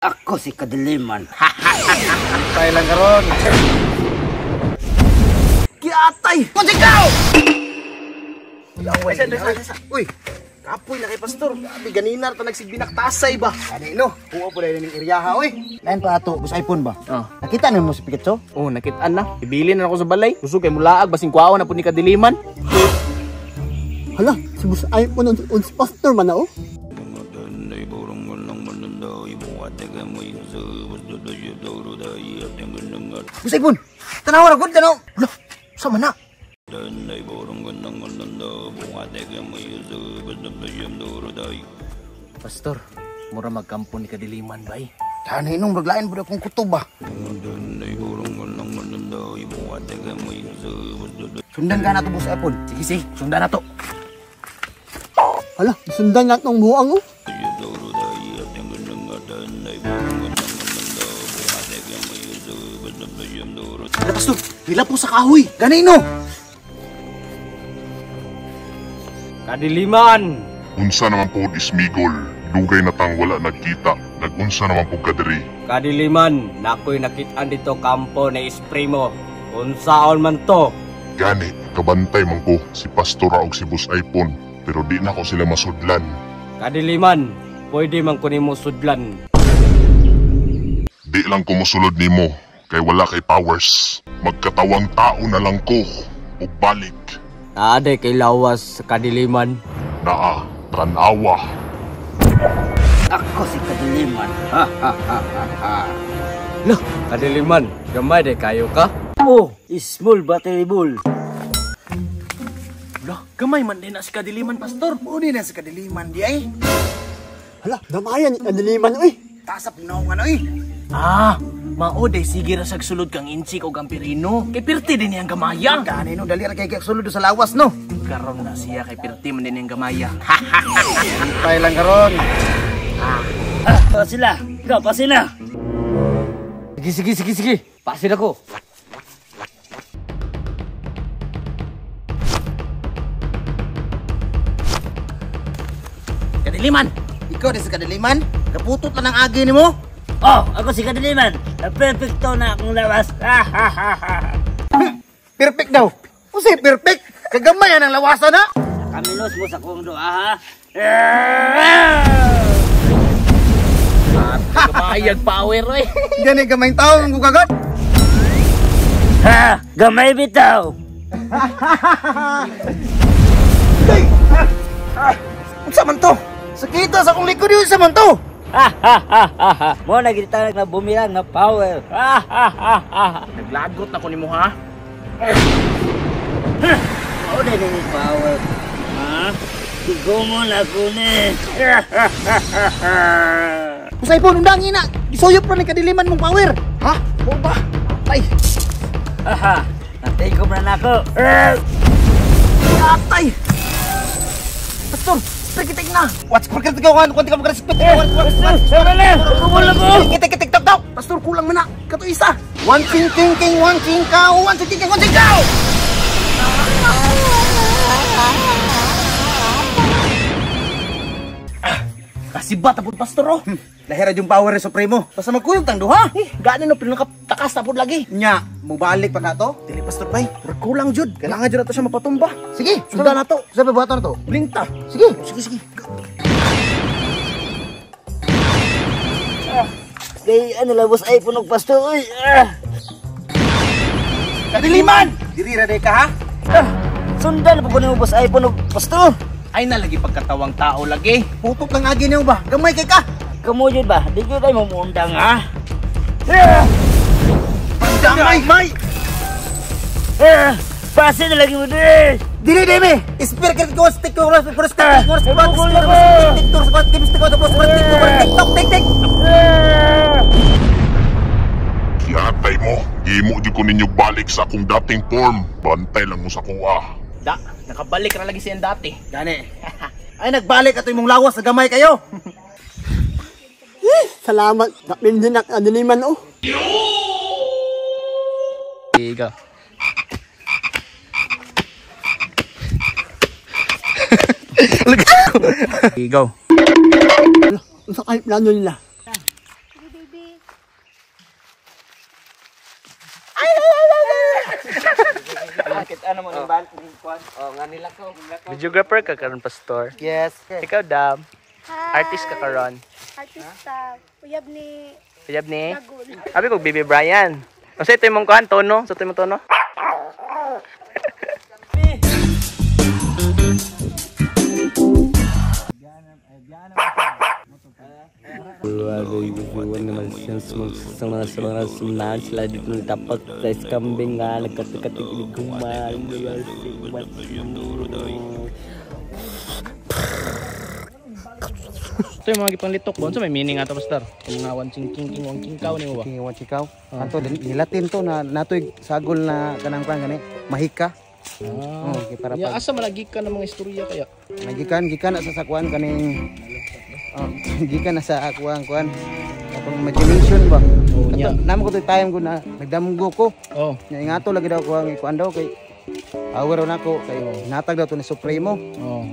Ako si Kadiliman. Tayo lang karon. Kiatay! Kunsigaw! Uy, kapoy na kay Pastor. Grabe, ganinar ta nagsigbinaktasay ba? Ani no, huwa po dahil ning iryaha, oy. Lain pa ato, bus iPhone ba? Oh. Nakita na mo si Pikachu? Oh, nakitaan na. Ibilin na ako sa balay. Gusto kay mulaag, basing kuwaon na po ni Kadiliman. Hala, si bus iPhone on si Pastor man na, oh. Bus iPhone! Tanawa na, good, tanaw! Hala, sama na! Pastor, mura magkampo ni Kadiliman, bay. Tanay nung maglain po akong kutob ba? Sundan ka na to, bus iPhone. Sige, sige, sundan na to. Hala, sundan na itong buang, oh. Hala, Pastor, nila po sa kahoy. Ganino! Kadiliman! Unsa naman po ismigol, dugay na tang wala nagkita, nagunsa naman po kadiri. Kadiliman, nakoy nakitaan dito kampo na isprimo. Unsaon man to? Gani, kabantay man ko si Pastora og si Bus iPhone, pero di na ko sila masudlan. Kadiliman, pwede man ko nimo sudlan. Di lang ko mosulod nimo, kay wala kay powers. Magkatawang tao na lang ko, ug balik. Naade kay lawas sa Kadiliman. Naa, tanawa. Ako si Kadiliman. Ha ha ha ha ha. Lah, Kadiliman, gamay de kayo ka? Oh, small battery ball. Lah, gamay man din na si Kadiliman, Pastor. Muni na si Kadiliman di ay. Hala, damayan ni Kadiliman, oy. Tasap na nga oy. Ah, mao day sige ra sag sulod kang inchik og ang pirino. Kay pirti din niyang gamaya. Gani no, dali ra kay kay sulod sa lawas no. Karon na siya kay pirti man din niyang gamaya. Tayo lang karon. Ah, sila. Ikaw, pasin na. Sige, sige, sige, sige. Pasin ako. Kadiliman! Ikaw din si Kadiliman? Kaputot na ng agi nimo? Oh, ako si Kadiliman. Perfecto na akong lawas. Ha ha ha ha. Perfect daw. Unsay perfect? Kagamay ang lawasan na. Kamilos mo sa akong doa ha. Gamayag power oy. Gani gamay tao ang gugagat. Ha, gamay bitaw. Unsa man to? Sakita sa akong likod yun sa man to. Ha ha ha ha ha. Mo na gitawag na bumirang na power. Ha ha ha ha. Naglagot na ko nimo ha. Mao na ni power. Ha? Igo mo na ko ni. Usay po, undang ina. Gisuyop ra ni Kadiliman mong power. Ha? Mo ba? Tay. Ha. Natay ko na nako. Atay. Pastor, kitik na. What's for kitik ko kan ka magrespect. Sama na. Kumula ko. Kitik kitik tok tok. Pastor, kulang man na. Kato isa. One king king king one king cow, one king king one king cow. Kasibat apod Pastor oh. Lahira yung power ni Supremo. Basta magkuyog tang duha. Eh, gani no pinakatakas na pod lagi. Nya, mubalik pa na to. Dili Pastor bay, murag kulang jud. Kailangan jud nato siya mapatumba. Sige, sundan na to. Sa buhaton na to. Blinta. Sige, sige, sige. Kay ano labos ay punog Pastor oy. Ah. Kadiliman! Diri ra day ka ha? Ah, sundan po ko nimo boss ay punog Pastor. Ay na lagi pagkatawang tao lagi. Putot lang agi niyo ba? Gamay kay ka. Kamo jud ba? Di jud ay mumuundang ha. Pandamay may. Ah, pasin na lagi mo di. Dili dili. Spear kit ko stick ko stick ko stick ko stick ko stick tik tik. Kiatay mo, gihimo jud ko ninyo balik sa akong dating form. Bantay lang mo sa kuha. Da, nakabalik ra lagi siyang dati. Gani. Ay nagbalik ato imong lawas sa gamay kayo. Salamat, napin din ang Kadiliman, oh. Iga. Ikaw. Hala, unsa kay plano nila? baby. Kita ano mo ning bal ning kwan. Oh, nga nila ko. Videographer ka karon, Pastor. Yes. Ikaw, Dam. Hi. Artist ka karon. Artista. Uyab ni Uyab ni? Dagol. Abi ko Baby Brian. Unsa ito imong kuan tono? Sa ito imong tono? Ito yung mga gipanglitok ba? Unsa may meaning ato, Pastor? Yung mga wan ching king king wang king kaw nimo ba? King wan chikaw. Anto nilatin to na natoy sagol na kanang kuan gani mahika. Ah. Oh, kay para Ya, pag asa man lagi ka ng mga istorya kaya? nagikan gikan na sa sakuan kaning oh, gikan na sa akuan kuan akong imagination ba. Oh, nya. Ato, namo ko to'y time ko na nagdamgo ko. Oh. Nya ingato lagi daw ko ang ikuan daw kay power raw nako kay natag daw to ni Supremo. Oh.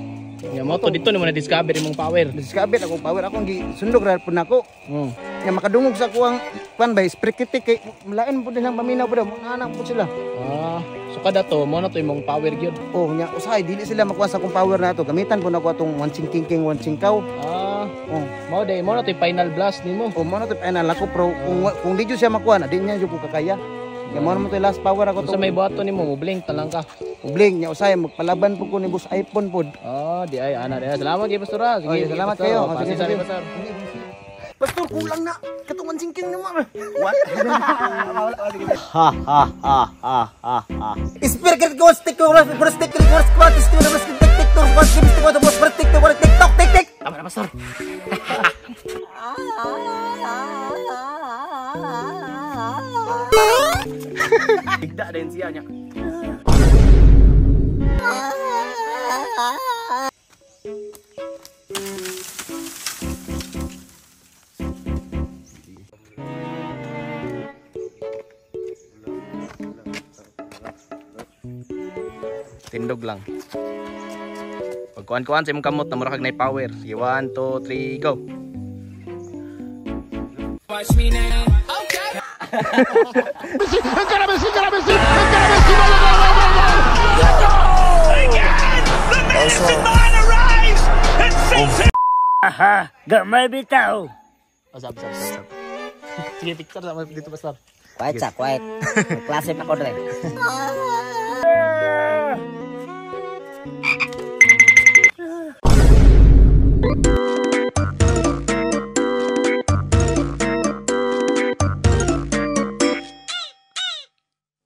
Nya mo to dito nimo na discover imong power. Discover akong power akong gisundog ra pud nako. Oh. Nya makadungog sa kuang kuan ba sprikitik kay malain pud nilang paminaw pud daw anak pud sila. Ah, so kada to mo na to imong power gyud. Oh, nya usahay dili sila makuha sa akong power na to. Gamitan pud nako atong wansing king king wansing kaw. Ah, Oh. mao day mo na to final blast nimo. Oh, mo na to final ako pero kung di jud siya makuha na di niya jud ko kakaya. Nya mo na to last power ako Unsa to. may buhaton nimo mo blink ta lang ka. Ubling nya usahay magpalaban pud ko ni Boss iPhone pud. Ah, di ay ana di ay. Salamat kay Pastor. Sige, Oy, sige, salamat Pastor. kayo. Oh, Oh, sige, pasensya sige. ni Pastor. Pastor, kulang na. Katong wansing king nimo. Ha ha ha ha ha ha. Speaker ko stick ko stick ko squat stick ko stick tik tik stick stick stick tik tik tok tik tik. Tama na, Pastor. Bigda din siya niya. Tindog lang. Pagkuan-kuan sa imong kamot na mura kag nay power. Sige, 1, 2, 3, go. Aha, gamay bitaw. Oh, sab, sab, sab, sab. Sige, picture sama dito, Pastor. Quiet sa, quiet. Klase pa ko dre.